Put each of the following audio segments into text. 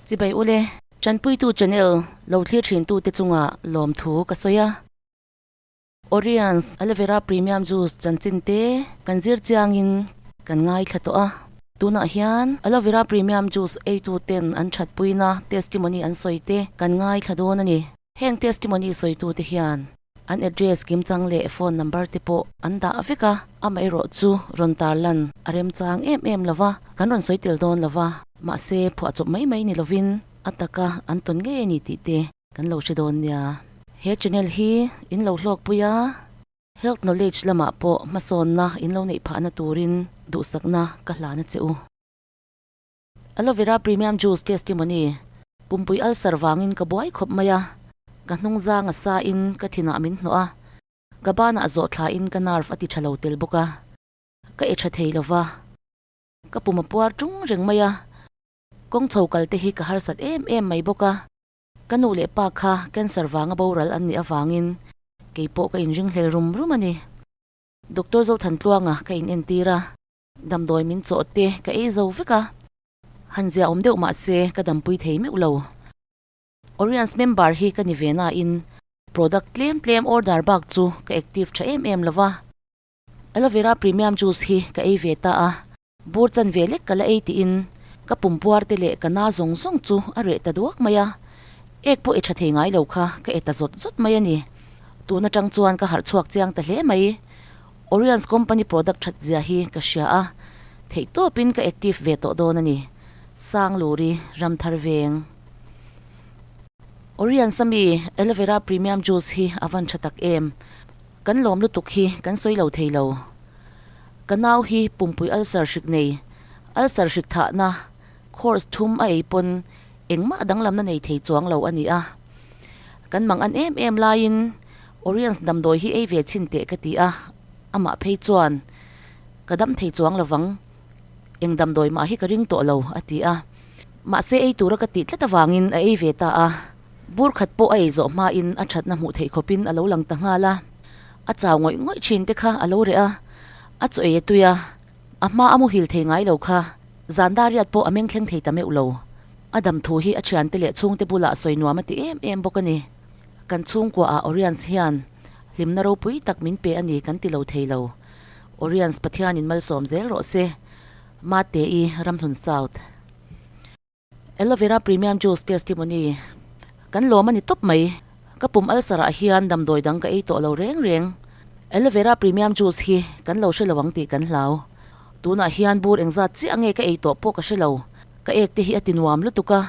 Chibai ule, Tanpuitu channel lo thlir thintute chungah lawmthu ka sawi a. Oriens Aloe Vera Premium Juice chanchin te kan zir chiangin kan ngaithla tawh a. Tunah hian Aloe Vera Premium Juice eitu ten an thatpuina testimony an sawi te kan ngaithla dawn a ni. Heng testimony sawitute hian an address kimchang leh phone number te pawh an dah vek a, amaherawh chu rawn tarlan a remchang em em lo va, kan rawn sawi tel dawn lo va, mahse phuahchawp mai mai ni lovin a taka an tawn ngei a ni tih te kan lo hre dawn nia. He channel hi in lo hlawkpui a, health knowledge lamah pawh hmasawnna in lo neih phahna turin duhsakna ka hlan a che u. Aloe vera premium juice testimony, Pumpui ulcer vangin ka buai khawp mai a, ka hnung zang a sa in ka thinah min hnawh a, ka banah zawh thla in ka nerve a ti tha lo tel bawk a, ka e tha thei lova, ka pum a puar tung reng mai a, kawng chho kal te hi ka harsat em em mai bawk a, ka nu leh pa kha cancer vanga boral an nih avangin kei pawh ka inringhlel rum rum a ni. Doctor Zothantluanga ka inentir a. Damdawi min chawh te ka ei zo vek a, han zia awm deuh mah se ka dampui thei meuh lo. Oriens member hi ka ni ve nain product tlem tlem order bak chu ka active tha em em lo va. Aloe vera premium juice hi ka ei ve ta a, bur chan ve lek ka la ei tiin ka pum puar te leh ka na zawng zawng chu a reh ta duak mai a, ek pawh e tha thei ngai lo kha ka e ta zawt zawt mai a ni. Tun atang chuan ka harh chhuak chiang ta hle mai. Oriens company product that zia hi ka hria a, theih tawpin ka active ve tawh dawn a ni. Sangluri, Ramthar Veng. Oriens a mi Aloe Vera Premium Juice hi a van tha tak em. Kan lawm lutuk hi kan sawi lo thei lo. Ka nau hi pumpui ulcer hrik nei, ulcer hrik thahna course thum a ei pawn engmah danglamna nei thei chuang lo a ni a. Kan mang an em em laiin Oriens damdawi hi ei ve chhin teh ka ti a, amah phei chuan ka dam thei chuang lovang, eng damdawi mah hi ka ring tawh lo a ti a. Mahse ei tura ka tih tlat avangin a ei ve ta a, bur khat pawh a ei zawh hmain a thatna hmuh theih khawpin a lo lang ta nghal a. A chau ngawih ngawih thin te kha a lo reh a, a chaw ei a tui a, a hma a muhil thei ngai lo kha zan dariat pawh a meng thleng thei ta meuh lo. A dam thu hi a thiante leh chhungte bulah sawi nuam a ti em em bawk a ni. Kan chhungkua ah Oriens hian hlimna ropui tak min pe a ni kan ti lo thei lo. Oriens Pathian in malsawm zel rawh se. Mate i Ramhlun South. Aloe Vera Premium Juice Testimony Kan lawm a ni tawp mai. Ka pum ulcer ah hian damdawi dang ka ei tawh lo reng reng. Aloe Vera Premium Juice hi kan lo hre lo ang tih kan hlau. Tunah hian bur engzat chiah nge ka ei tawh pawh ka hre lo. Ka ek te hi a ti nuam lutuk a,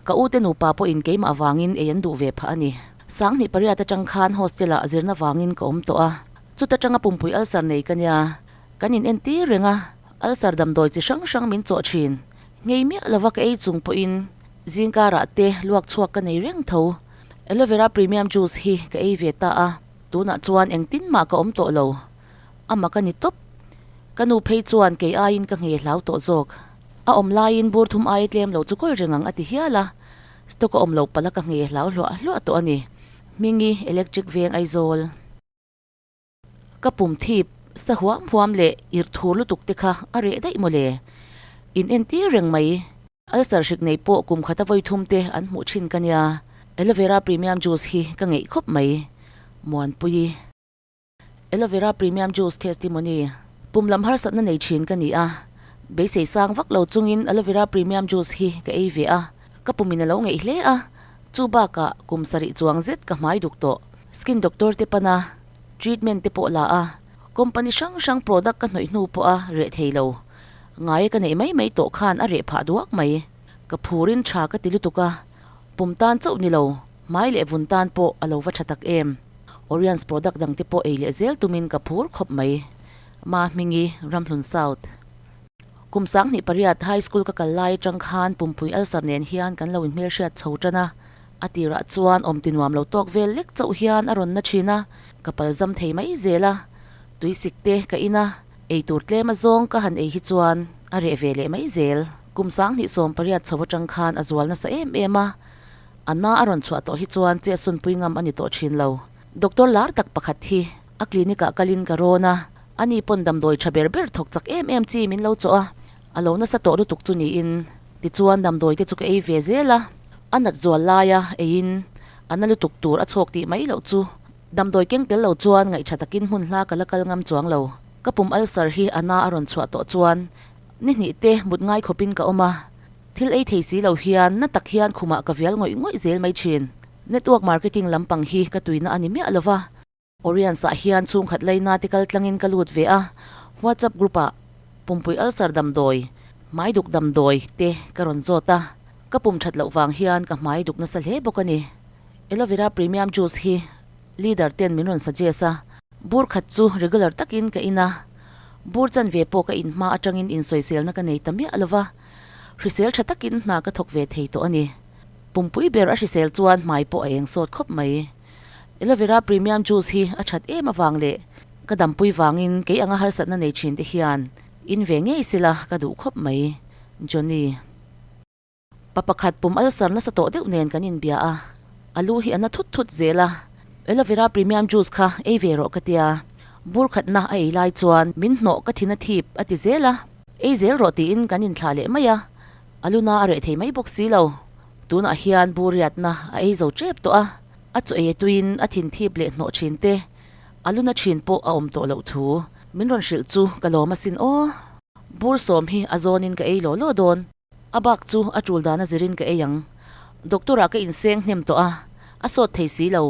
ka u te nupa pawhin keimah avangin ei an duh ve phah a ni. 2008 atang khan hostel ah zirna vangin ka awm tawh a, chuta tanga pumpui ulcer nei ka nia, kan in entir reng a, ulcer damdawi chi hrang hrang min chawh thin. Ngei miah lova ka ei chung pawhin zingkarah te luak chhuak ka nei reng tho. Aloe vera premium juice hi ka ei ve ta a, tunah chuan engtin mah ka awm tawh lo. Ama ka ni tawp. Ka nu phei chuan kei aiin ka nghei hlau tawh zawk. A awm laiin bur thum aia tlem lo chu kawl reng ang a ti hial a. Stock a awm lo palh a ka nghei hlau hluah hluah tawh a ni. Hmingi Electric Veng Aizawl. Ka pum thip sa huam huam leh irh thur lutuk te kha a reh daih mawle. In entir reng mai. Ulcer hrik nei pawh kum khata vawi thum te an hmuh thin ka nia. Aloe vera premium juice hi ka ngeih khawp mai. Muanpuii. Aloe vera premium juice testimony, Pum lam harsatna nei thin ka ni a, beisei sang vak lo chungin aloe vera premium juice hi ka ei ve a, ka pumin a lo ngeih hle a, chu bakah kum sarih chuang zet ka hmai duk tawh. Skin doctor te pana treatment te pawh la a, company hrang hrang product ka hnawih hnu pawh a reh thei lo. Ngaia ka neih mai mai tawh khan a reh phah duak mai. Ka phurin tha ka ti lutuk a, pum tan chauh ni lo, hmai leh vun tan pawh a lo va tha tak em. Oriens product dang te pawh ei leh zel tumin ka phur khawp mai. Ma Hmingi, Ramhlun South. Kum 2008 High School ka kal lai atang khan pumpui ulcer nen hian kan lo inhmelhriat chho tan a. A tirah chuan awm ti nuam lo tawk vel lek chauh hian a rawn na thin a, ka palzam thei mai zel a. Tuisik te ka in a, ei tur tlem azawng ka han ei hi chuan a reh ve leh mai zel. Kum 2018 chho atang khan a zual nasa em em a. A na a rawn chhuah tawh hi chuan che sunpui ngam a ni tawh thin lo. Doctor lar tak pakhat hi a clinic ah kalin ka rawn a, ani pawn damdawi tha ber ber thawk chak em em chi min lo chawh a, a lo nasa tawh lutuk chu niin. Tichuan damdawi te chu ka ei ve zel a, a nat zual laia eiin a na lutuk tur a chhawk tih mai loh chu damdawi keng tel lo chuan ngaihṭha takin hmun hla ka la kal ngam chuang lo. Ka pum ulcer hi a na a rawn chhuah tawh chuan ni hnih te mut ngai khawpin ka awm a, thil ei thei si lo hian na tak hian khumah ka vial ngawih ngawih zel mai ṭhin. Network marketing lampang hi ka tuina a ni miah lo va. Oriens ah hian chhungkhat laina te kal tlangin ka lut ve a, WhatsApp group ah pumpui ulcer damdawi, hmai duk damdawi te ka rawn zawt a, ka pum that loh vang hian ka hmai duk nasa hle bawk a ni. Aloe vera premium juice hi leader ten min rawn suggest a, bur khat chu regular takin ka in a, bur chanve pawh ka in hma atangin insawiselna ka nei ta miah lova, hrisel tha takin hna ka thawk ve thei tawh a ni. Pumpui ber a hrisel chuan hmai pawh a eng sawt khawp mai. Aloe vera premium juice hi a that em avang leh ka dampui vangin kei anga harsatna nei thin te hian in ve ngei sila ka duh khawp mai. Johnny. Pa pakhat pum ulcer nasa tawh deuh nen kan inbia a, a lu hi a na thut thut zel a, Aloe vera premium juice kha ei ve rawh ka tia, bur khatna a ei lai chuan min hnawh ka thin a thip a ti zel a, ei zel rawh tiin kan inthlah leh mai a, a lu na a reh thei mai bawk si lo. Tunah hian bur riatna a ei zo tep tawh a. A chaw ei tuiin a thin thip leh hnawh thin te, a luna thin pawh a awm tawh loh thu min rawn hrilh chu ka lawm asin aw. Bur sawm hi a zawnin ka ei law law dawn. A bak chu a tul dan a zirin ka ei ang. Doctor ah ka inseng hnem tawh a, a sawt thei si lo.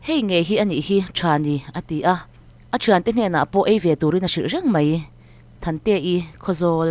Hei nge hi a nih hi tha ni a ti a. A thiante hnenah pawh ei ve turin a hrilh reng mai. Thante-i Khawzawl.